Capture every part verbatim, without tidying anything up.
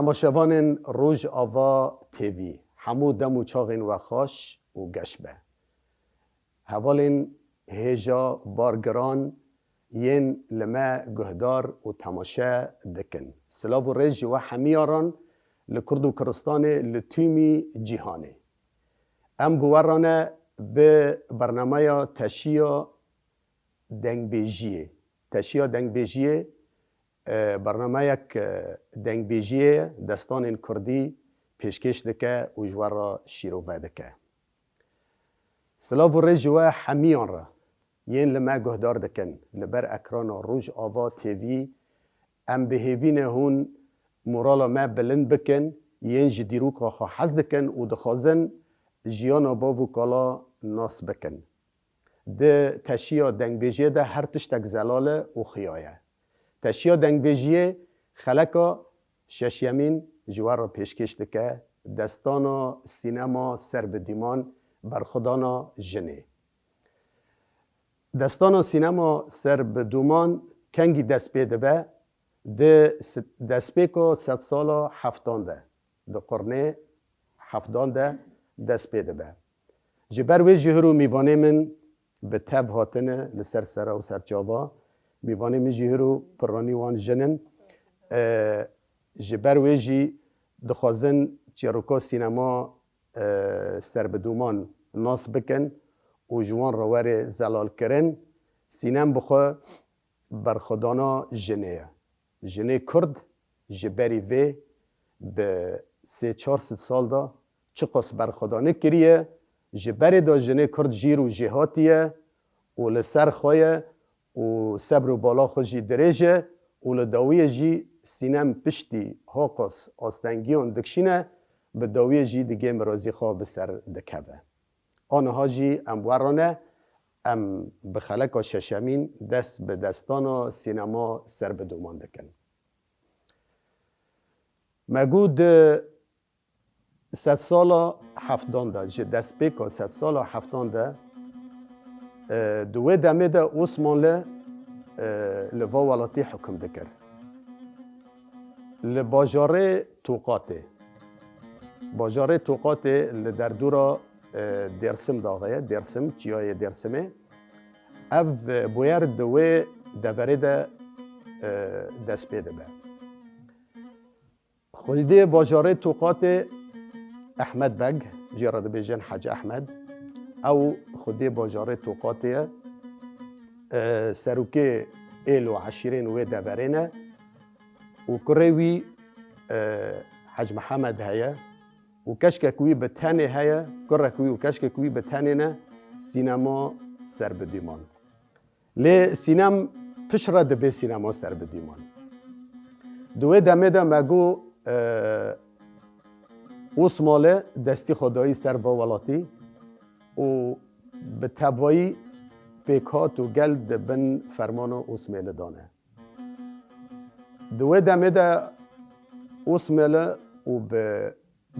Temaşevanên Rojava T V, hemû dem û çaxên we xweş û geş be. Hevalên hêja bargiran yên li me guhdar û temaşe dikin. Silav û rêz ji we hemiya re li Kurd û Kiristanê li tûmî cîhanê. Em bi we re ne bi bernameya Teşiya Dengbêjiyê. Teşiya Dengbêjiyê, e, bernameyek, e, dengbêjiyê ye, destanên kurdî pêşkêş dike û ji we re şîrove dike. Silav û rêz ji we hemiyan re yên li me guhdar dikin li ber ekrana Rojava T V. Em bi hêvî ne hûn morala me bilind bikin, yên ji dîroka xwe hez dikin û dixwazin jiyana bav û kala nas bikin. Di teşiya dengbêjiyê de her tiştek zelal e û xiya ye. Teşiya dengbêjiyê xeleka şeşyemîn ji we re pêşkêş dike, destana sînema ser bi dûman, berxwedana jinê. Destana sînema ser bi dûman kengî dest pê dibe? Di s-, destpêka sedsala heftan de, di qurnê heftan de dest pê dibe. Ji ber wê jî hiro mîvanê min bi tev hatine li ser sera û serçava. Mîvanê min jî hiro piranî wan jin in. E, ji ber wê jî dixwazin çîroka sînema, e, serbidûman nas bikin û ji wan re were zelalkirin. Sînem bi xwe berxwedana jinê ye. Jinê Kurd ji berî vê bi sê çar sed sal de çiqas berxwedane kiriye, ji berê de jinê Kurd jîr û jêhatî ye û li ser xwe ye û sebr û bala xwe jî dirêj e û li dawiyê jî Sînem piştî haqas astengiyan dikişîne, bi dawiyê jî digê mirazî xwe bi ser dikeve. Aniha jî em we re ne, em bi xeleka şeşemîn dest bi destana sînema serbidûman dikin. Me got di sedsala heftan de, ji destpêka sedsala heftan de, e, di wê demê de Osmanli, e, li va welatî hukm dikir. Li bajarê Toqatê, bajarê Toqatê li derdora, e, Dêrsim daxê ye, Dêrsim, çiyayê Dêrsimê. Ev, e, bûyer di wê deverê de, e, dest pê dibe. Xwedê bajarê Toqatê Ehmed Beg, jê re dibêjin Hec Ehmed. Ew xwedê bajarê Toqatê ye. E, serokê êl û eşîrên wê deverê ne. Û kurê wî, e, Hec Mihemed heye. Û keşkek wî bi tenê heye, kurek wî û keşkek wî bi tenê ne, sînema serbidûman. Lê Sînem piştre dibe sînema serbidûman. Di wê demê de me got, e, Osmanli destî xwe dayî ser va welatî û bi tevayî pêk hat û gel di bin fermana Osmanli de ne. Di wê demê de Osmanli û bi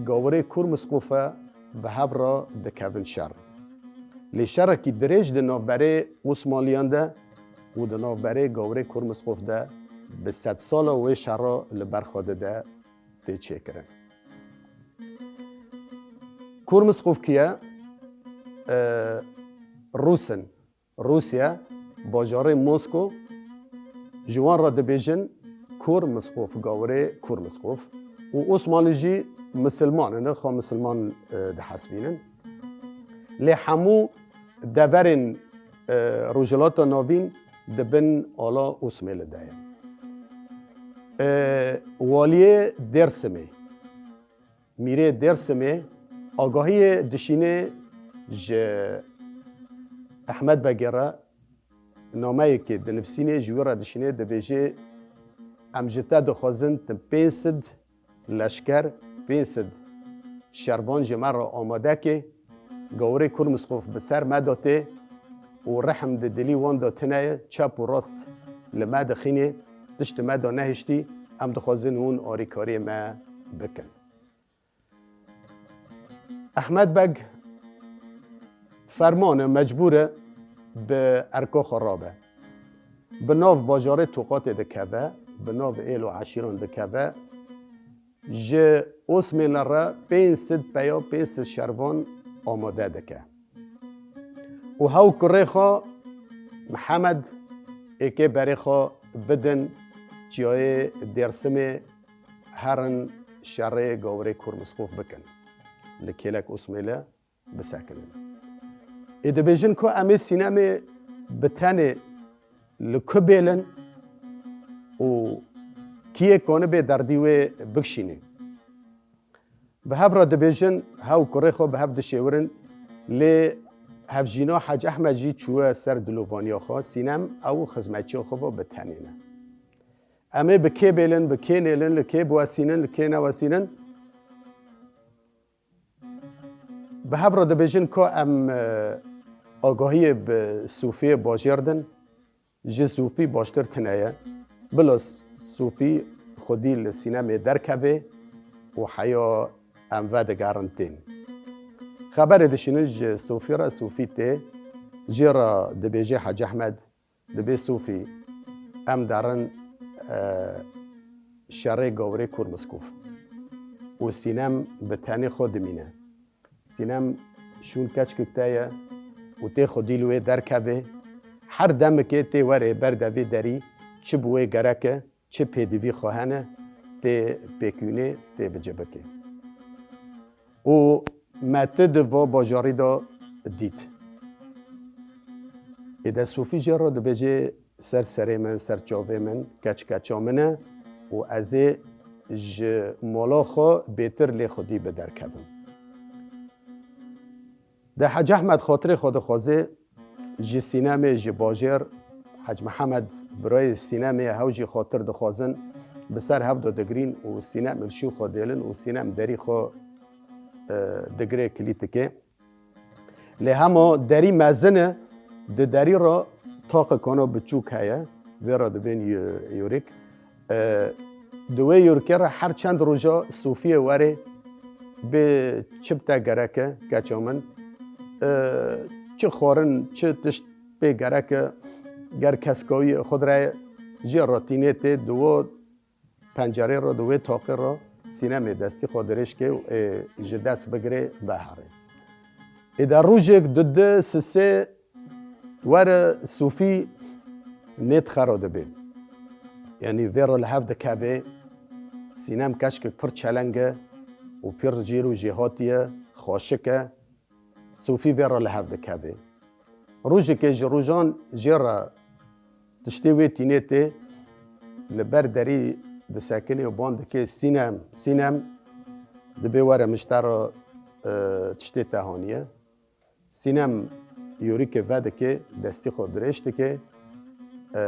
gawirê Kurmisqofe bi hev re dikevin şer. Lê şerekî dirêj di navberê Osmanliyan de û di navberê gawirê Kurmisqof de bi sedsala wê şera li ber xwe dide tê çêkirin. Kurmisqof kî ye? E, Rûs in. Rûsya, bajarê Mosko, ji wan re dibêjin Kur Misqof, gawirê Kur Misqof. Û Osmanlî jî misilman in, xwe misilman, e, dihesibînin. Lê hemû deverên, e, Rojhilata Navîn di bin ala Osmêli de ye. E, waliyê Dêrsimê, Mîrê Dêrsimê agahiyê dişînê ji Ehmed Begê re, nameyekê dinivîsînê, ji wî re dişînê, dibêjê, Em ji te dixwazin, tu pênc sed leşker, pênc sed şervan ji me re amade kê, gawirê Kurmisqof bi ser me de tê û rehm di dilî wan de tune ye, çep û rast li me dixînê, tişt di me de nehiştî, em dixwazin hûn arîkariyê me bikin. Ehmed Beg ferman e, mecbûr e bi erka xwe rabe. Bi nav bajarê Toqatê dikeve, bi nav êl û eşîran dikeve, ji Osmêle re pênc sed peya pênc sed şervan amade dike. Û hew kurê xwe Mihemed êkê berê xwe bidin çiyayê Dêrsimê, herin şerê gawirê Kûr Misqûf bikin. Li kêlek Osmêle bisekinin. Ê dibêjin ku em ê Sînemê bi tenê li ku bêlin û kî yê kanibê derdî wê bikişînê. Bi hev re dibêjin, hew kurê xwe bi hev dişêwirin, lê hevjîna Hec Ehmed jî çûye ser dilovaniya xwe, Sînem ew xizmetçiya xwe ve bi tenê ne. Em ê bi kê bêlin, bi kê nêlin, li kê biwesînin, li kê newesînin? Bi hev re dibêjin ku em, e, agahiyê bi Sofiyê bajêr din. Ji Sofî baştir tune ye. Bila S-, Sofî xwedî li Sînemê derkeve û heya em vedigerin tên. Xeberê dişînin ji Sofî re, Sofî tê. Jê re dibêje Hec Ehmed, dibê Sofî, em derin, e, şerê gawirê Kûr Miskûf. Û Sînem bi tenê xwe dimîne. Sînem şûn keçkik te ye û tê xwedî li wê derkeve. Her demekê tê were ber devê derî, çi bi wê gerek e, çi pêdivî xwe hene, tê pêkûnê, tê bi cibikê. Û me ti di va bajarî de dît. Êde Sofî jê re dibêje, ser serê min, ser çavê min, keç keça min e û ez ê ji mala xwe bêtir lê xwedî bi derkevim. De Hec Ehmed xatirê xwe dixwaze, ji Sînemê, ji bajêr, Hec Mihemed birayê Sînemê ye, hew jî xatir dixwazin, bi ser hev de digirîn û Sînem li şû xwe dêlin û Sînem derî xwe, e, digire kilîtikê. Lê hema derî mezin e, di derî re taqekana biçûk heye, vê re dibên yu-, yûrik. E, di wê yûrikê re her çend roja Sofiyê were bê çi bi te gerek e, keça min. E, çi xwarin, çi tişt pê gerek e, ger keskawî xwe dire jê re tînê tê, di wo pencerê re, di wê taqê re Sînemê destî xwe dirêj ke û ê ji dest bigirê veherê. Ê de rojek, du, du, sisê were Sofî nêt xera dibe. Yanî vê re li hev dikeve, Sînem keçkek pir çeleng e û pir jêr û jêhatî ye, xweşik e. Sofî vê re li hev dikeve. Rojekê ji rojan jê re tiştê wê tînê tê, li ber derî disekine û ban dike, Sînem, Sînem, dibê were min ji te re, e, tiştê te haniye. Sînem yûrikê vedike, destî xwe dirêj dike, e,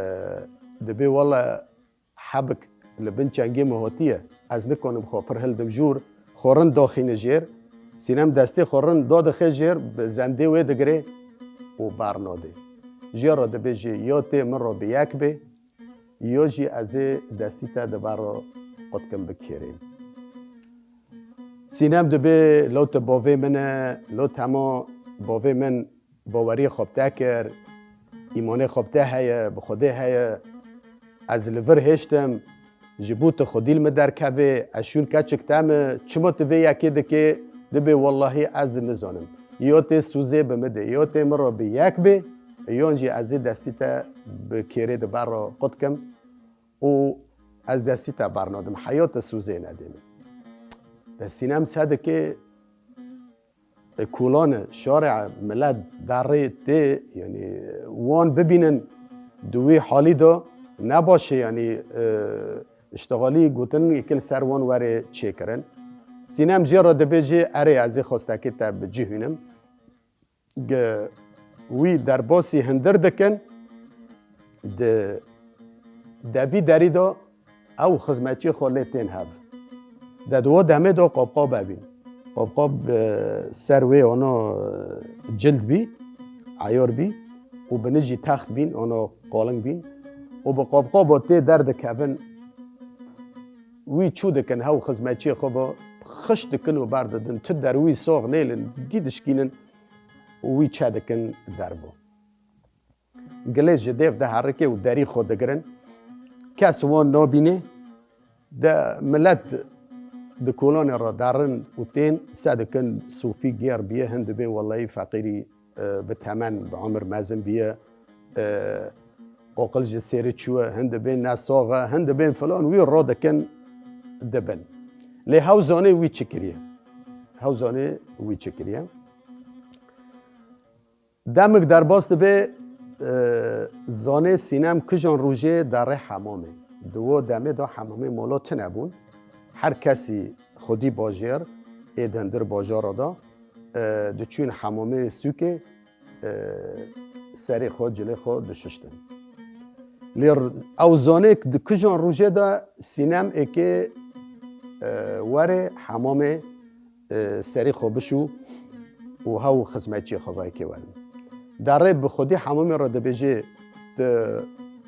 dibê wele hebik li bin çengê min hatiye. Ez nikanim xwe pir hildim jûr, xwe rind daxîne jêr. Sînem destê xwe rind dadixe jêr, bi zendê wê digire û bernade. Jê re dibêje, ya tê min re bi yek bê, ya jî ez ê destî te di ber re qutkim bikêrêm. Sînem dibê, lo tu bavê min e, lo tema bavê min baweriyê xwe bi te kir, îmanê xwe bi te heye, bi Xwedê heye. Ez li vir hêştim, ji bo tu xwedî li min derkevê, ez şûn keçik te me, çima tu vê yekê dikê, dibê wellahî ez nizanim. Ya tê sûzê bi min de, ya tê min re bi yek bê, yan jî ez ê destî te bi kêrê di ber re qut kim û ez destî te bernadim, heya tu sûzê nedê min. De Sînem se dikê, e, kolan e, şare e, milet derê tê, yanî wan bibînin di wî halî de ne baş e, yanî, e, îştixalî gotin yekê li ser wan were çêkirin. Sînem jê re dibêje, erê, ez ê xwestekê te bi cih hînim. Gi-, wî derbasî hundir dikin, di devî derî de ew xizmetçiyê xwe lê tên hev. De di wo demê de qabqab bîn. Qabqab, e, ser wê ana, e, cild bî, eyar bî û binê jî text bîn, ana qaling bîn û bi qabqaba tê derdikevin, wî çû dikin hew xizmetçiyê xwe ve, xişt dikin û berdidin, tu derwî sox nêlin, dî dişkînin û wî çe dikin dervo. Gilê ji dêv diherike û derî xwe digirin. Kes wan nabîne. De milet di kolanê re derin û tên, se dikin Sofî gêr biye, hin dibên welahî feqîrî, e, bi temen, bi umir mezin biye, e, aqil ji sêrê çûye, hin dibên ne sax e, hin dibên filan, wî ro dikin dibin. Lê hew zanê wî çi kiriye? Hew zanê wî çi kiriye? Demik derbas dibe, e, zanê Sînem kijan rojê derê hemamê. Di wo demê de hemamê mala tune bûn. Her kesî xwedî bajêr ê di hindir bajara de, e, diçûn hemamê sûkê, e, serê xwe, cilê xwe dişiştin. Lê r-, ew zanê di kijan rojê de Sînem êkê, e, were hemamê, e, serê xwe bişû û hew xizmetçiyê xwe vayê kê werin. Derê bi xwedî hemamê re dibêje, tu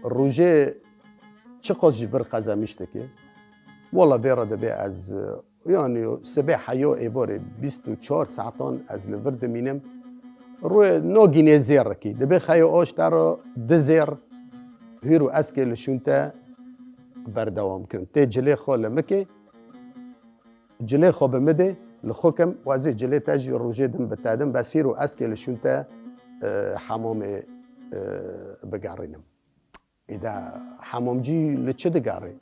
rojê çiqas ji vir qezemiş dikî? Wala vê re dibê ez, e, yanî sibê heyo êvarê bîst û çar saetan ez li vir dimînim. Rûyê nagînê zêrikî. Dibê xeyo aş te re di zêr, hîr û eskê li şûn te berdewam kim. Tê cilê xwe li min kê, cilê xwe bi min dê, li xwe kim, û ez ê cilê te jî rojê din bi te dim, bes hîr û eskê li şûn te, e, hemamê, e, bigerînim. Êde hemamcî li çi digerê?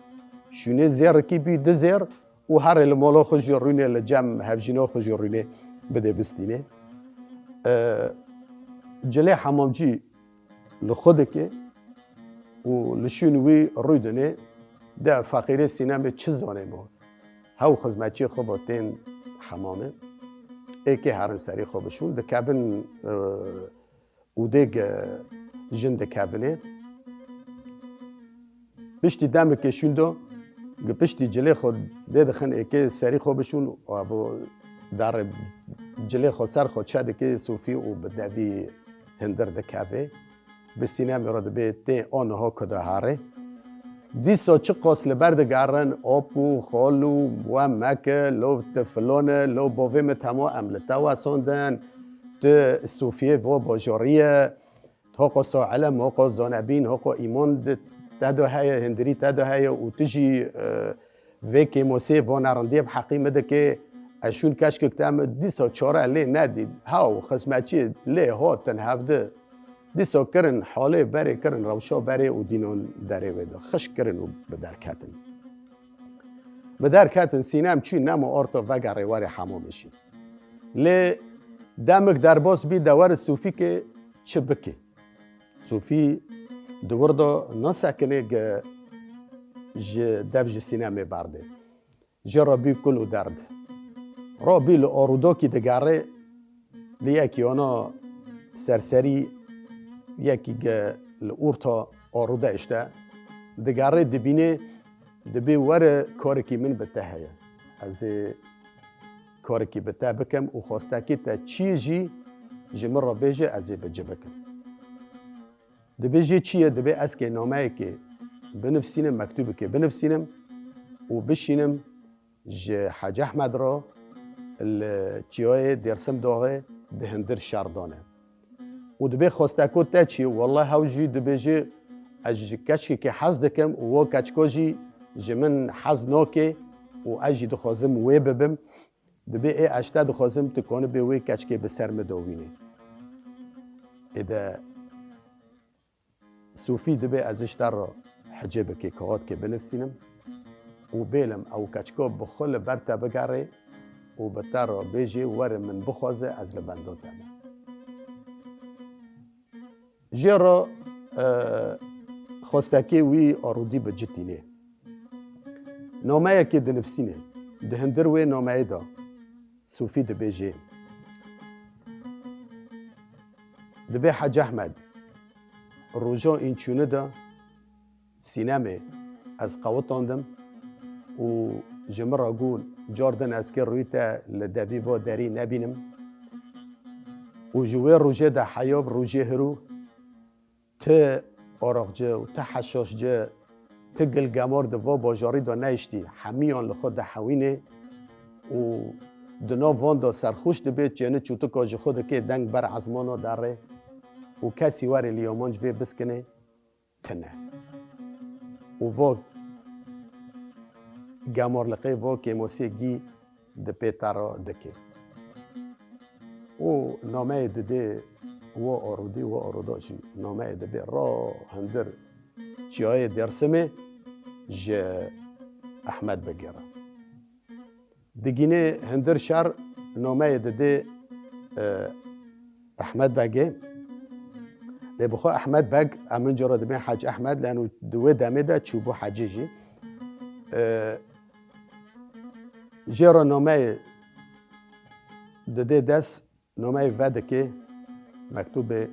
Şûnê zêrikî bî di zêr û herê li mala xwe jî rûnê, li cem hevjîna xwe jî rûnê bidê bistînê. E, cilê hemamcî li xwe dike û li şûn wî rûdinê, de feqîrê Sînemê çi zanê bo? Hew xizmetçiyê xwe bo tên hemamê. Êkê herin serê xwe bişûn. Dikevin, e, û dê gi jin dikevin ê. Piştî demekê şûn do, gi piştî cilê xwe dê dixin êkê serî xwe bişûn û evo darê cilê xwe ser xwe çe dikê Sofî û bi devî hindir dikevê. Bi Sînemê re dibê tê o niha ku diherê. Dîsa çiqas li ber digerin, op û xol û we meke, lo tu filon e, lo bovê min temo em li te wesandin, tu Sofiyê vo bajarî ye, hoko saelem, hoko zonebîn, hoko îmon di te do heye, hindirî te do heye û tu jî, e, vê kêmosê, vo nerindiyê bi heqî min dike, ez şûn keçkek te min dîsa çare lê nedî. Haw, xizmetçiyê lê hatin hevdi. Dîsa kirin halê berê, kirin rewşa berê û dînon derê wê de xişk kirin û bi derketin. Bi derketin Sînem çû nema orto vegerê werê hemamê şî. Lê demik derbas bî de were Sofîkê çi bikê. Sofî di wir de nasekinê gi ji dev ji Sînemê berdê. Jê re bî kul û derd. Rabî li arûdokî digerê, li yekî ana serserî, yekî ge li orta arûde işte, digerê dibînê, dibê were karekî min bi te heye. Ez ê karekî bi te bikim û xwestekê te çi ye jî ji min re bêje, ez ê bi ci bikim. Dibê jê çi ye? Dibê ez kê nameyekê binivsînim, mektûbekê binivsînim û bişînim ji Hec Ehmed re li çiyayê Dêrsim Doxê di hindir şer dane. Û dibê xwesteko te çi ye? Wele hew jî dibêje ez ji keçkekê hez dikim û wo keçko jî ji min hez nake û ez jî dixwazim wê bibim. Dibê ê ez te dixwazim tu konibê wê keçkê bi ser min de wînî. Êde Sofî dibê ez ji te re hicê bikê kaxotkê binivsînim û bêlim ew keçko bi xwe li ber te bigerê û bi te re bêjê were min bixwaze ez li benda te me. Jê re, e, xwestekê wî arûdî bi ci tînê. Nameyekê dinivsînê. Di hindir wê nameyê de Sofî dibêjê. Dibê Hec Ehmed, roja înçûnî de Sînemê ez qewitandim û ji min re got, car din ez kê rûyê te li devî va derî nebînim. Û ji wê rojê de heya bi rojê hirû ti araqci û ti heşaşci, ti gilgemar di va bajarî de nehiştî, hemîyan li xwe dihewînê û di nav van de serxoş dibê, çêni çûtika ji xwe dikê, deng ber ezmana derê û kesî werê li yaman ji vê biskinê tine. Û va gemorliqê vo kêmosiyê gî di pê te re dike. Û nameyê didê wo orûdî, wo orûda jî nameyê dibê ro hundir çiyayê Dêrsimê ji Ehmed bigêre. Digînê hundir şer nameyê didê, e, Ehmed Begê. Lê bi xwe Ehmed Beg, em min cara dibên Hec Ehmed, leno di wê demê de çûbû Hecê jî. E, jê re nameyê didê dest, nameyê vedikê, mektûbê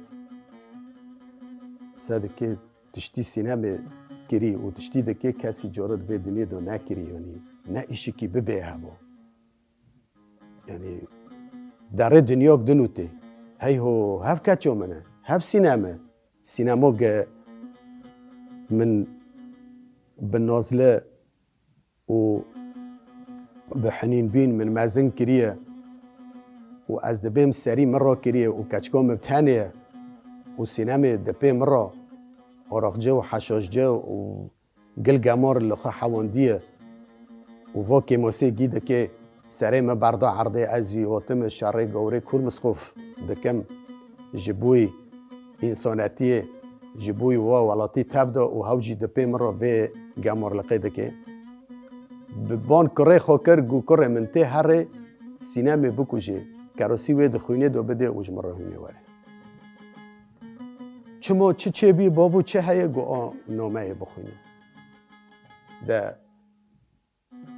sedikê tiştî Sînemê kirî û tiştî dikê kesî cara di vê dinyê de nekirî, yanî ne îşikî bibê hebo. Yanî derê dinyok din û tê. Hey ho, hev keço min e, hev Sînem e. Sînemo ge min bi nazli û bi hinînbîn min mezin kiriye û ez dibêm serî min re kiriye û keçika min bi tenê ye û Sînemê di pê min re oraqce û heşaşce û gil gemar li xwe hewandiye û vo kêmosê gî dike, serê min berda erdê, ez jî hotime şerê gawrê kûr misxof dikim ji bûyî însanetiyê, ji bûyî wa welatî tev de û hew jî di pê min re vê gemorliqê dike. Bi ban kurê xwe kir, gu kurê min tê herê Sînemê bikujê, kerosî wê di xwînê de bidê û ji min re hûnê were. Çimo çi çêbî, bavû çi heye, gu a nameyê bixwîne. De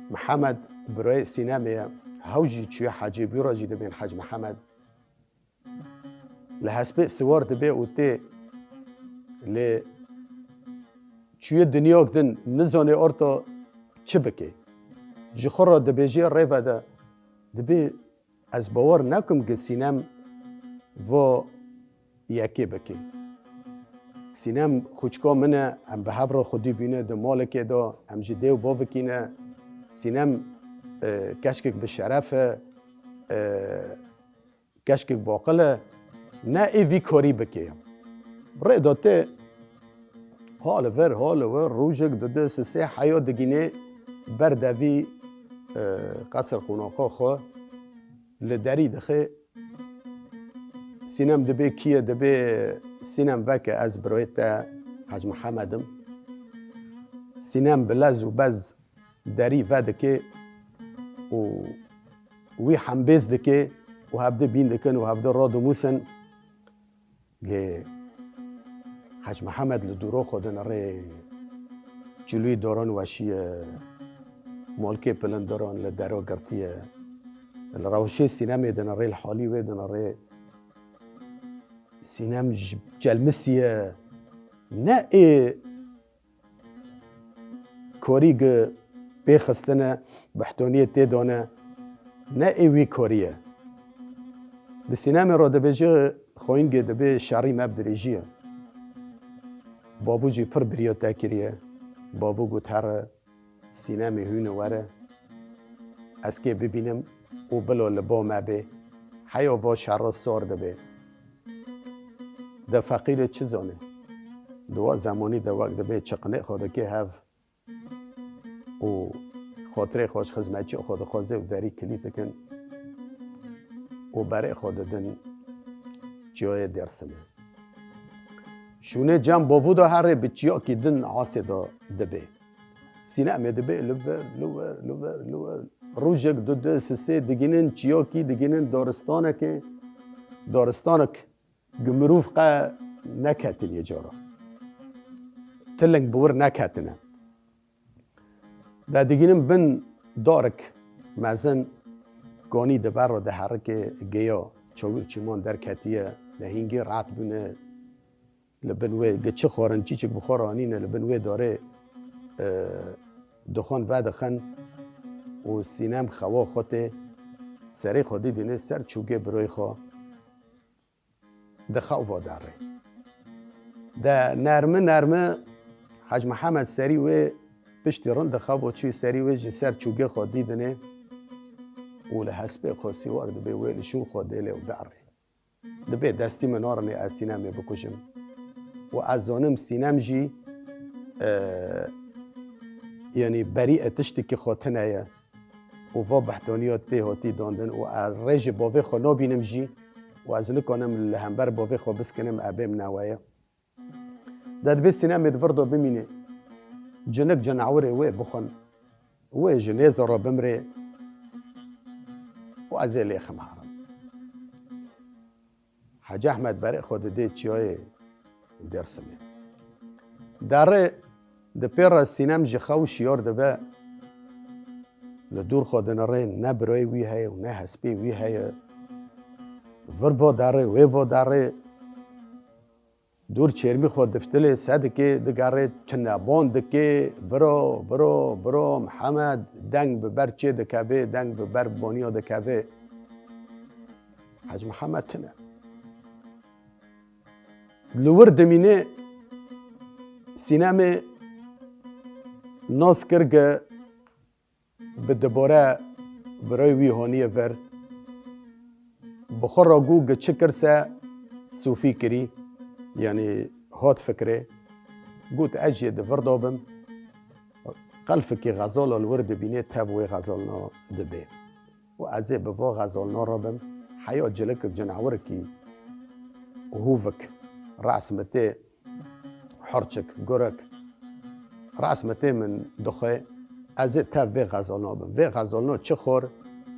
Mihemed birayê Sînemê ye, hew jî çûye Hecê, bîra jî dibên Hec Mihemed. Li hespê siwar dibe û tê, lê çûye dinyok din, nizanê orto çi bike. Ji xwe re dibêje rêve de, dibê ez bawer nakim ki Sînem vo yekê bike. Sînem xwîçka min e, em bi hev re xwedî bîne di malekê de, em ji dê û bavikî ne. Sînem, e, keşkek bi şeref e, e, keşkek baqil e. Ne ê vî karî bike. Rê de tê ha li vir, ha li wir, rojek, du, du, sisê heya digînê ber devî, e, qesir qonaxa xwe li derî dixe. Sînem dibê kî ye, dibê Sînem veke ez birayê te Hec Mihemed im. Sînem bi lez û bez derî vedike û wî hembêz dike û hevdi bîn dikin û hevdi radimusin. Lê Hec Mihemed li dûro xwe dinirê, çilûyî doran weşiye, molkê pilindiran li dero girtiye. Li rewşê Sînemê dinirê, li halî wê dinirê. Sînem ji çelmisî ye, ne ê korî gi pê xistine, bihtoniyê tê dane, ne ê wî korî ye. Bi Sînemê re dibêje, xoyîngê dibê şerî me bi dirêjî ye. Bavû jî pir biriya te kiriye. Bavû got, here Sînemê hûne were, ez kê bibînim û bilo li bo me bê. Heya va şerra sor dibe. De feqîrê çi zane? Di wa zemanî de wek dibê çiqinê xwe dike hev û xotirê xwe ji xizmetçiyê xwe dixwaze û derî kilît dikin û berê xwe didin çiyayê Dêrsimê. Şûnê cem bavû de herê bi çiyakî din asê de dibe. Sînemê dibe li vir, li vir, li vir, li vir. Rojek, du, du, sisê digînin çiyakî, digînin daristanekê. Daristanek gi mirov qe neketiniye cara. Tiling bi wir neketine. De digînin bin darik mezin, kanî di ber re diherike, geya çawîr çîman derketiye, de hîngê rehet bûne. Li bin wê gi çi xwarin çîçik bi xwe re anîne, li bin wê darê, e, dixwin vedixin û Sînem xewa xwe tê, serê xwe dî dinê ser çûgê birayê xwe. Di xewa derê. De nermi nermi Hec Mihemed serî wê piştî rind di xewa çû, serî wê ji ser çûgê xwe dî dinê û li hespê xwe sîwar dibe, wê li şûn xwe dêlê û derê. Dibê destî min narinê ez Sînemê bikujim. Û ez zanim Sînem jî, e, yanî berî e tiştekî xwe tune ye û va behtoniya tê hatî dandin û e rê ji bavê xwe nabînim jî û ez nikanim li hember bavê xwe biskinim, e bêm newe ye. De dibê sînemê di vir de bimîne. Cinik cinawirê wê bixwin. Wê ji nêza re bimrê û ez ê lêxim herim. Hecî Ehmed berê xwe didê çiyayê Dêrsimê. Derê di pê re sînem ji xew şiyar dibe. Li dûr xwe dinirê, ne birayê wî heye û ne hespê wî heye. Vir va derê, wê va derê. Dûr çêrmî xwe diftilê se dikê, digerê çineban dikê, biro, biro, biro, Mihemed, deng bi ber çê dikevê, deng bi ber boniya dikevê. Hec Mihemed tune. Li wir dimîne sînemê nas kir ge bi dibore birayê wî haniye ver. Bi xwe re got, gi çi kir se sofî kirî, yanî hat fikrê. Got, ez jê di vir de bim. Qelfikî xezala li wir dibînê, tev wê xezalna dibê. Û ez ê bi va xezalna re bim. Heya cilikek, cinawirkî hûvik, resmetê, Hirçik, gurik, resmetê min dixwe, ez ê tev vê xezalna bim. Vê xezalna çi xor,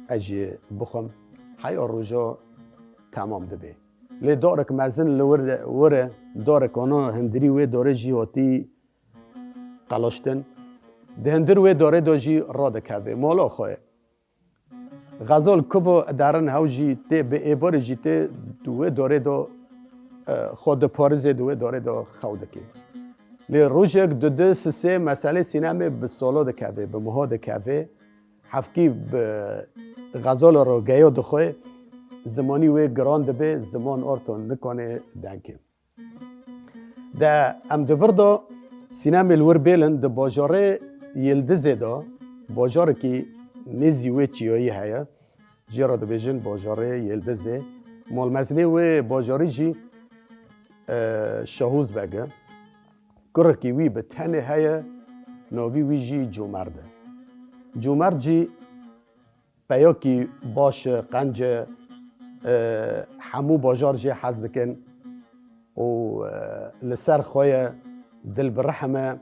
ez jî bixwim. Heya roja temam dibe. Lê dorek mezin li wir de, wir e, dorek ana hundirî wê dorê jî hatî qelaştin. Di hundir wê dorê de jî radikeve mala xwe. Xezal kuvo derin hew jî tê bi êvarê jî tê di wê dorê de, e, xwe diparizê, di wê dorê de xew dike. Lê rojek, du, du, sisê meselê sînemê bi solo dikeve, bi miho dikeve. Hevkî bi xezala re geyo dixwe, zimanî wê giran dibe, ziman orto nikane dengê. De em di vir de sînemê li wir bêlin, di bajarê Yildizê de, bajarekî nêzî wê çiyayî heye. Jê re dibêjin bajarê Yildizê. Malmezinê wê bajarî jî, e, Şahûz Beg e. Kurekî wî bi tenê heye, navî wî jî Comerd e. Comerd jî peyokî baş e, qenc e, e, hemû bajar jê hez dikin û, e, li ser xwe ye, dil bi rehm e.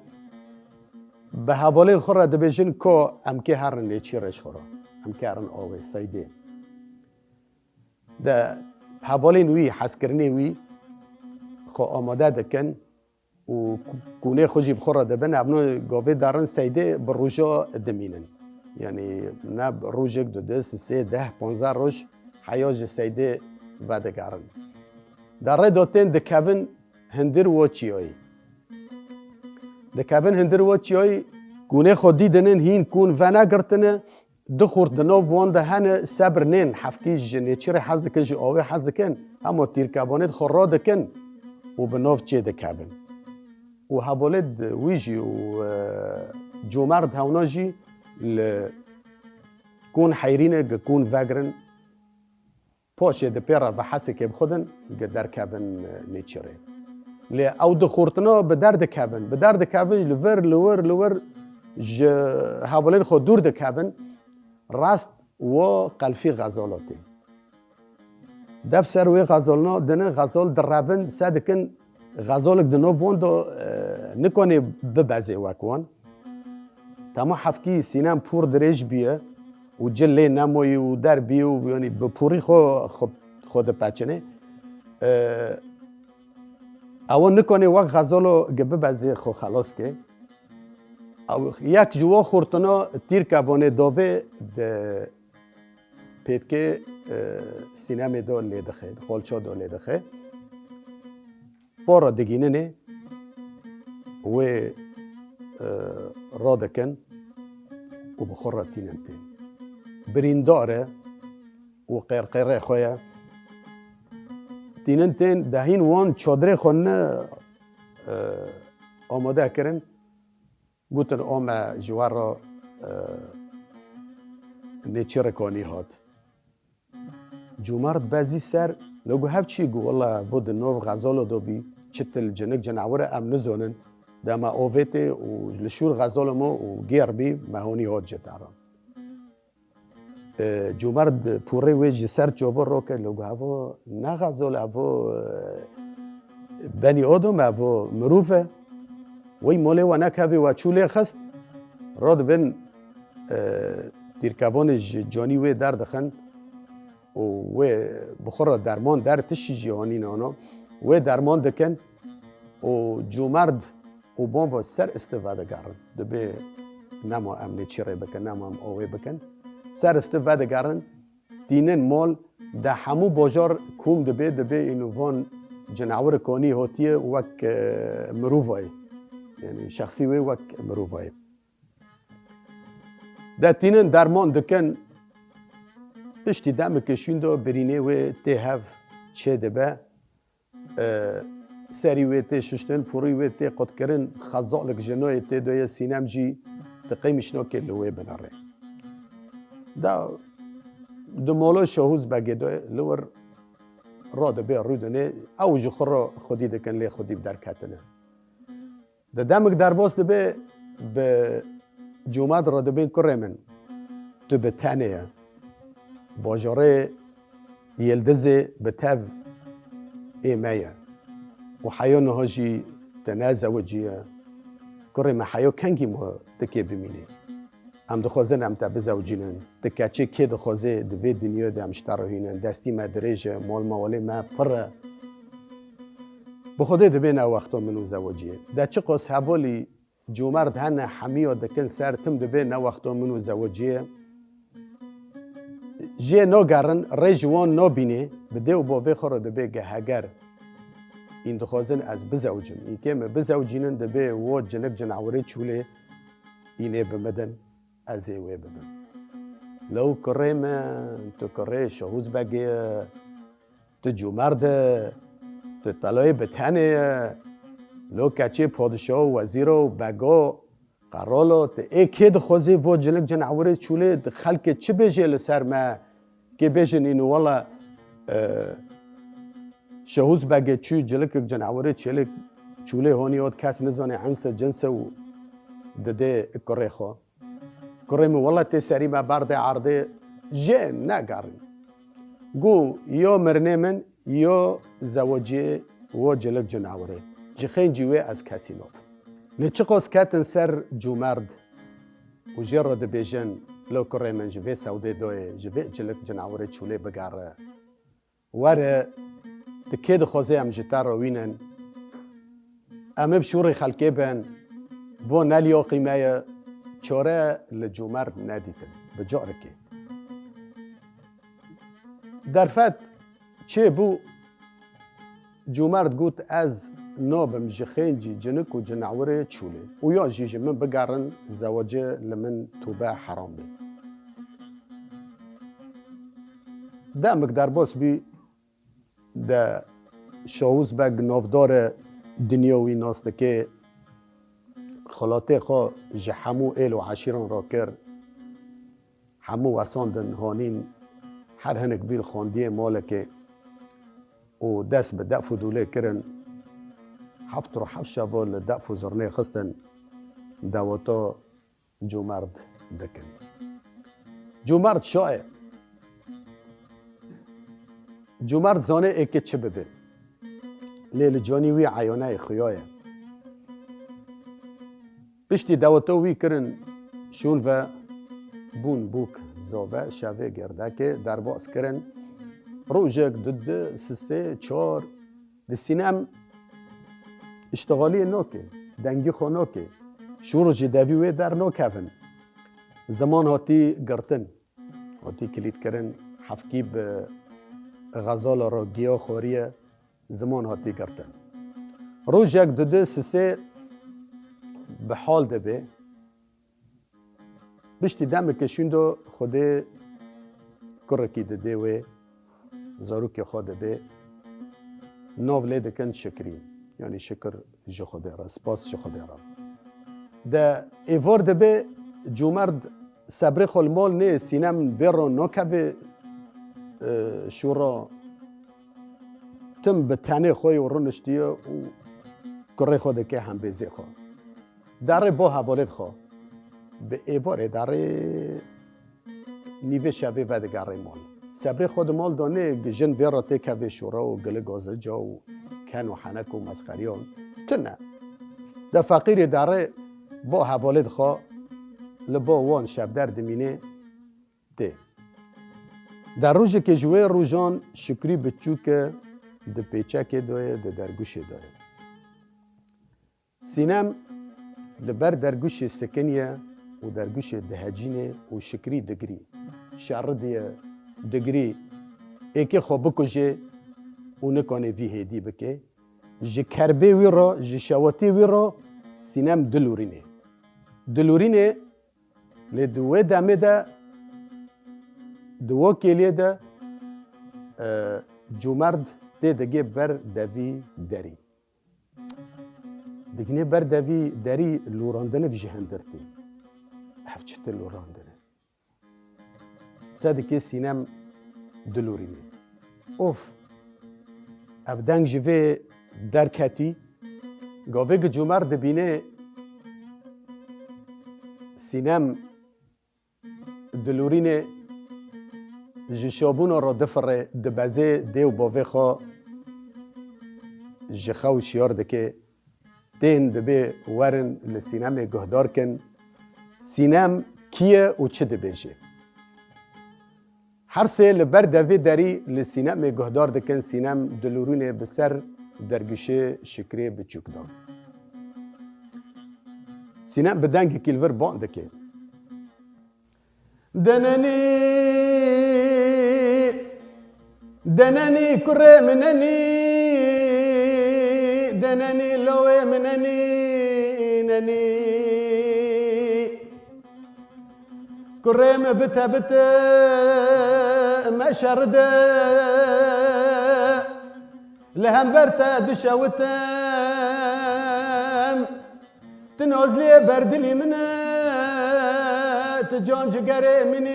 Bi hevalên xwe re dibêjin, ko em kê herin nêçîrê ji xwe re, em kê herin awê, seydê. De hevalên wî, hezkirinê wî xwe amade dikin. û ku-, kûnê xwe jî bi xwe re dibin, evno gavê derin seydê bi roja dimînin. Yanî ne rojek, du, du, sê, deh, panzdeh roj heya ji seydê vedigerin. De rê de tên dikevin hundir wo çiyayî. Dikevin hundir wo çiyayî, kûnê xwe dîdinin hîn kûn venegirtine, Du xort di nav wan de hene, sebir nên, hevkî ji nêçîrê hez dikin, ji awê hez dikin, hema tîrkevanê xwe radikin û bi nav çê dikevin. Û hevalê di wî jî û, e, comerd hewna jî li kûn heyrîne, gi kûn vegrin. Paşê di pê re vehesekê bi xwe din gi derkevin, e, nêçîrê. Lê ew di xortina bi derdikevin, bi derdikevin, li vir, li wir, li wir ji hevalên xwe dûr dikevin, rast wo qelfî xezala tên. Dev ser wê xezalna dinin, xezal direvin, se dikin, Xezalek di nav wan de, e, nikanê bibezê wek wan. Tema hevkî sînem pûr dirêj bîye û cil lê nemayî û der bîye û, yanî, bi pûrî xwe, xwe, xwe dipeçinê. E, ew nikanê wek xezalo gi bibezê xwe xelas ke. Ew yek ji wa xortina tîrkevanê dovê di pêtkê, e, sînemê de lê dixe, di xolça de lê dixe. Para digîninê wê, e, radikin û bi xwe re tînin tên. Birîndar e û qêrqêrê xwe ye. Tînin tên, de hîn wan çadirê xwe ne, e, amade kirin. Gotin, "O me ji we re, e, nêçîrek anî hat." Comerd bezî ser, li got, "Hev çi?" Got, "Wela, vo di nav xezalo de bî, çitil cinik cinawir e, em nizonin." Dema ovê tê û li şûr xezalo me û gêr bî, me honî hot ji te re. E, Cûmerd pûrê wê ji ser çavo roke, li got, "Evo ne xezal, evo, e, benî odom, evo mirov e." Wey molê we nekevî we çû lê xist, ro dibin, e, tîrkevonê ji canî wê derdixin û wê bi xwe re derman der tişî jî hanîne ana. Wê derman dikin û Cûmerd û Bonvo ser isti vedigerin. Dibê nema em nêçîrê bikin, nema em owê bikin. Ser isti vedigerin, tînin mol, de hemû bajar kom dibê, dibê îno van cinawir konî hotiye wek, e, mirovayê. Yani şexsî wê wek mirovayê. De tînin derman dikin, piştî demeke şûndo birînê wê tê hev çê dibe. E, serî wê tê şiştin, pûrî wê tê qutkirin, xezalek ji noyê tê doye, Sînem jî di qîmişnokê li wê binere. Da di molo Şahûz Begê doye, li wir ro dibe rûdinê, ew ji xwe re xwedî dikin, lê xwedî bi derketine. Di demik derbas dibe, bi Cûmerd re dibên, "Kurê min, tu bi tenê ye. Bajarê Yildizê bi tev ê me ye. Û heya niha jî te nezewiciye. Kurê me, heya kengî ma tikê bimînê? Em dixwazin em te bizewicînin. Ti keçê kê dixwaze di vê dinyayê de em ji te re hînin. Destî me dirêj e, mol mawalê me pir e." Bi Xwedê dibê ne wexta min û zewiciyê. De çiqas hevalî Cûmerd hene hemiya dikin ser tim, dibê ne wexta min û zewiciyê. Jê nagerin, rê ji wan nabînê, bi dê û bavê xwe re dibê, ge heger în dixwazin ez bizewicim, în kê min bizewicînin, dibê wo cinik cinawirê çûlê, înê bi min din, ez ê wê bibim. Lew kurê min, tu kurê Şahûz Begê ye, tu Cûmerd e, tu telayê bi tenê ye, lo keçê padişaho, wezîro, bego, qeralo, tu ê kê dixwazî vo cinik cinawirê çûlê, di xelkê çi bêjê li ser me? Kê bêjin, înû wela, e, Şahûz Begê çû cilikek cinawirê çêlê, çûlê honî ot, kes nizane ens e, cins e û didê kurê xwe. Kurê min, wela tê serî me berdê erdê, jê negerî. Gu yo mirinê min, yo zewiciyê wo cilik cinawirê. Ji xêncî wê ez kesî nabim. Lê çiqas ketin ser Cûmerd û jê re dibêjin, lo kurê min, ji vê sewdê doyê, ji vê cilik cinawirê çûlê bigere. Were, tu kê dixwazê em ji te re wînin? Em ê bi şûrê xelkê bin. Vo ne liyaqî me ye, çare li Cûmerd nedîtin. Bi carekê. Derfet çêbû, Cûmerd got, ez nabim ji xêncî cinik û cinawirê çûlê. Û ya jî ji min bigerin, zewacê li min tûbe heram bê. Demik derbas bî, de Şahûz Beg navdar e, dinya wî nas dike, xelatê xwe ji hemû êl û eşîran rakir, hemû wesandin hanîn, her hinek bîn xwendiyê malekê û dest bi def û dûlê kirin. Heft roj heft şeva li def û zirnê xistin, daweta Cûmerd dikin. Cûmerd şa ye. Cûmerd zane êkê çi bibe. Lê li canî wî eyane ye, xuya ye. Piştî daweta wî kirin, şûn ve bûn bûk zave, şevê gerdekê derbas kirin. Rojek, du, du, sisê, çar, Di Sînem îştixaliyê nake, dengî xwe nake. Şûr ji devî wê dernakevin. Ziman hatî girtin, hatî kilîtkirin, hefkî bi xezala re giya xwariye, ziman hatî girtin. Rojek, du, du, sisê bi hal dibe. Piştî demeke şûndo Xwedê kurekî didê wê, zarokê xwe dibê, nav lê dikin Şikirî. Yanî şikir ji Xwedê re, spas ji Xwedê re. De êvar dibe, Cûmerd sebrê xwe li mal nê, Sînem bê re nakeve, e, şûra. Tim bi tenê xwe yê û rûniştiye û kurê xwe dike hembêzê xwe. Darê bo hevalê dixwe. Bi êvarê darê nîvê şevê vedigere mal. Sebrê xwe di mal de nê, jin vê re têkeve şora û gili gazica û ken û henek û mesxeriyan tune. De feqîrê darê bo hevalê dixwe, li bo wan şevder dimîne tê. De rojekê ji wê rojan Şikrî biçûk e, di pêçekê de ye, di dergûşê de ye. Sînem li ber dergûşê sikiniye û dergûşê dihecîne û Şikrî digirî. Şerî diye, digirî, êkê xwe bikujê û nikanê vî hêdî bike. Ji kerbê wî re, ji şewatê wî re Sînem dilûrînê. Dilûrînê, lê di wê demê de, di wê kêliyê de, e, Cûmerd tê digê ber devî derî. Digînê ber devî derî lûrandinek ji hundir tê. Ev çi tê lûrandine? Se dikê Sînem dilûrînê. Of! Ev deng ji vê derketî. Gavê ku Cûmerd dibîne Sînem dilûrînê, ji şabûna re difire, dibeze dê û bavê xwe ji xew şiyar dike. Tên dibê werin li Sînemê guhdar kin. Sînem kî ye û çi dibêje? Her sê li ber devê derî li Sînemê guhdar dikin, Sînem dilûrînê bi ser dergûşê Şikrê biçûk de. Sînem bi dengekî li vir ban dike. Denenî, denenî kurê min nenî, denenî lawê min nenî, nenî. Kurê min bite bite me şer de, li hember te dişewitim. Tu nozliyê ber dilî min e, tu can cigerê min î,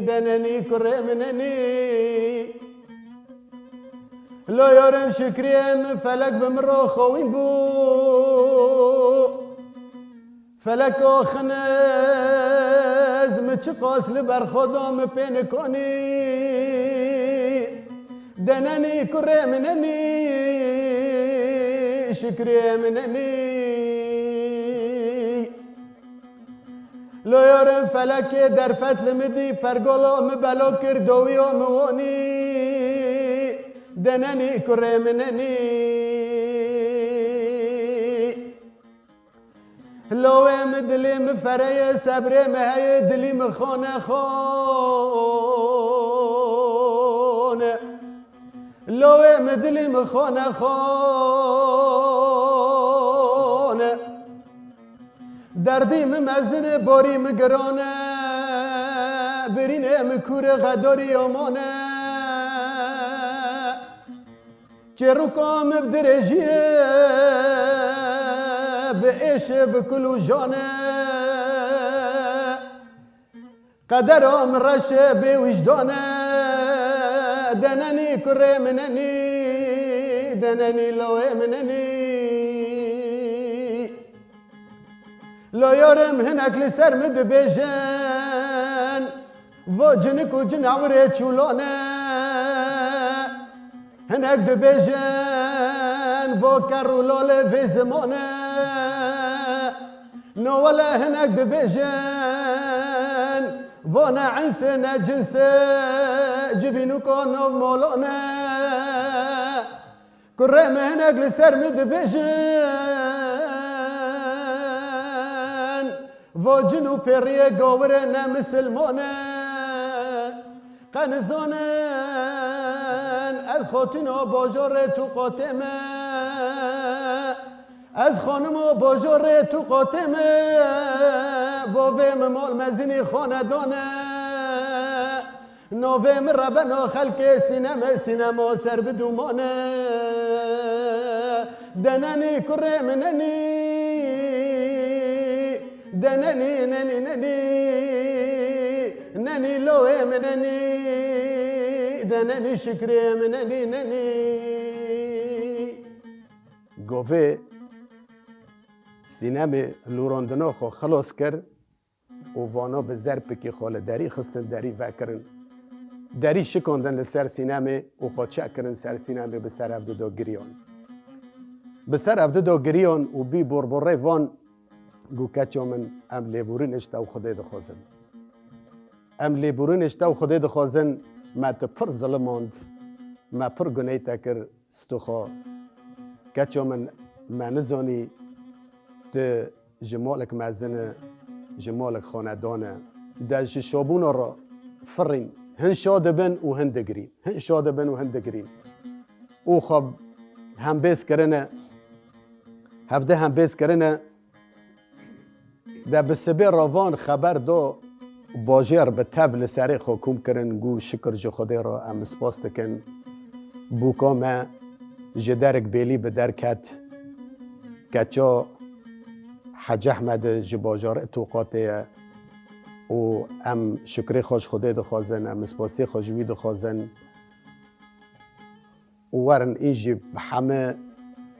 denenî kurê min nenî. Lo yarim Şikriyê min felek bi min re xewîn bû. Feleko xiniz min çiqas li ber xwe da min pê nikanî. Denenî kurê min nenî, Şikriyê min nenî. Lo yarim felekê derfet li min dî, pergala min belo kir, dowiya min wanî. Denenî kurê min nenî. Lawê min dilê min fereye, sebrê min heye, dilî min xane xane. Lawê min dilî min xane xane. Derdî min mezin e, borî min giran e. Birînê min kûr e, xedarî aman e. Çêroka min bi dirêjiyê, bi êşê, bi kul û janê. Qedera min reşê bê wijdanê, denenî kurê min nenî, denenî lawê min nenî. Lo yarim hinek li ser min dibêjin, vo cinik û cinawirê çûlane. Hinek dibêjin, vo ker û lolê vê zimane. No wele hinek dibêjin, vo ne insi ne cinsi, civînuka nov molane. Kurê min hinek li ser min dibêjin, vo cin û pêriyê gawirê ne misilmane. Qe nizanin ez xotîno bajorê tu qotê me. Ez xanimo bajorê tu qotê me. Bavê min mol mezinî xanedane. Navê min re beno xelkê sîneme, sînemo ser bi dûmane. Denenî kurê min nenî, denenî nenî nenî, nenî lawê min nenî, denenî şikrê min nenî nenî. Govê Sînemê lûrandina xwe xilas kir û vana bi zerpikî xwe li derî xistin, derî vekirin. Derî şikandin li ser sînemê û xwe çekirin ser sînemê, bi ser hev du da giriyan. Bi ser hev du da giriyan û bî borborê van, got, keça min, em lêborîn ji te û Xwedê dixwazin. Em lêborîn ji te û Xwedê dixwazin, me tu pir zilimand, me pir guney te kir, stûxa. Keça min, me nizanî tu ji malek mezin e, ji malek xanedan e. De ji şabûna re firîn. Hin şa dibin û hin digirîn. Hin şa dibin û hin digirîn. Û xwe hembêz kirine, hevdî hembêz kirine. De bi sibê re van xeber da, bajêr bi tev li serê xwe kom kirin, got, şikir ji Xwedê re, em spas dikin. Bûka me ji derek bêlî bi derket. Keça Hec Ehmed ji bajarê Toqatê ye û em şikrê xwe ji Xwedê dixwazin, em spasiyê xwe ji wî dixwazin. Û werin, în jî bi heme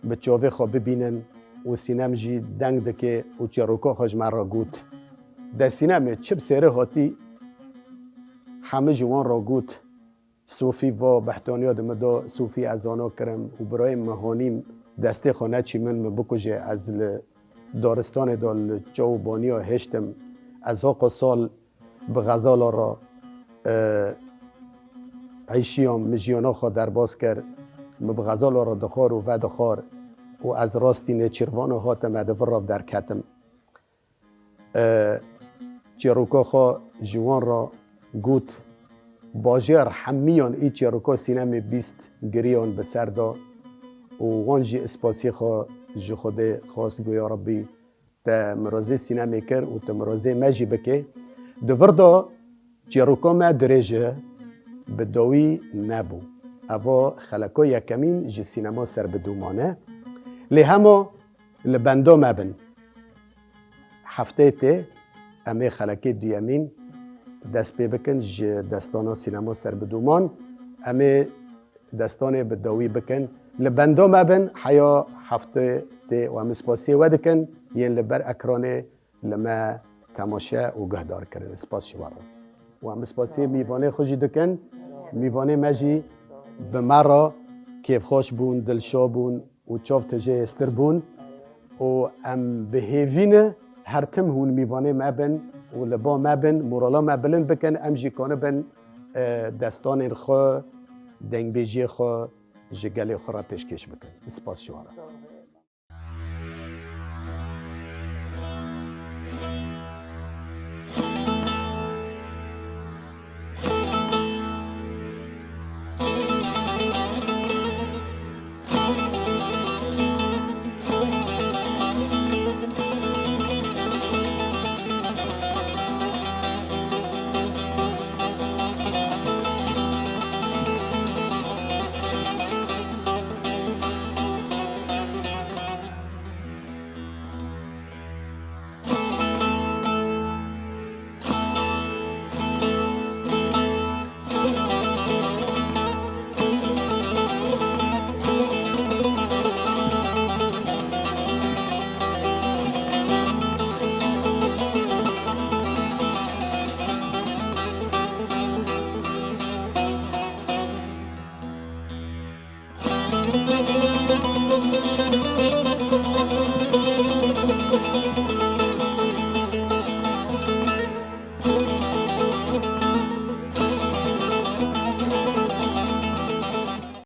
bi çavê xwe bibînin û sînem jî deng dike û çîroka xwe ji me re got. De sînemê çi bi sêrê hatî, heme ji wan re got. Sofî va, behtaniya di min da, Sofî, ez zana kirim û birayê min hanîm, destê xwe neçî min, min bikuje, ez li daristanê de li çaw û baniya hiştim. Ez haqo sal bi xezala re, e, eyşiyam, min jiyana xwe derbas kir. Min bi xezala re dixwar û vedixwar û ez rastî nêçîrvana hatime di vir re derketim. E, çîroka xwe ji wan re got, bajêr hemiyan î çîroka sînemê bîst giriyan bi ser da û wan jî spasiyê xwe ji Xwedê xwest, got, ya Rebbî, te mirazê sînemê kir û tu mirazê me jî bikê. Di vir de çîroka me dirêj e, bi dawî nebû. Eva xeleka yekemîn ji sînema ser bi dûman e. Lê hema li benda me bin. Hefteyê tê em ê xelekê duyemîn dest pê bikin ji destana sînema ser bi dûman. Em ê destanê bi dawî bikin. Li benda me bin, heya heftê tê û em spasiyê we dikin, yên li ber ekranê li me temaşe û guhdar kirin. Spas ji we re. Û em spasiyê mîvanê xwe jî dikin. Mîvanê me jî bi me re kêfxweş bûn, dilşa bûn û çav tijê hêstir bûn. Û em bi hêvî ne her tim hûn mîvanê me bin û li ba me bin, morala me bilind bikin, em jî kanibin, e, destanên xwe, dengbêjiyê xwe ji gelê xwe re pêşkêş bikin. Spas ji we re.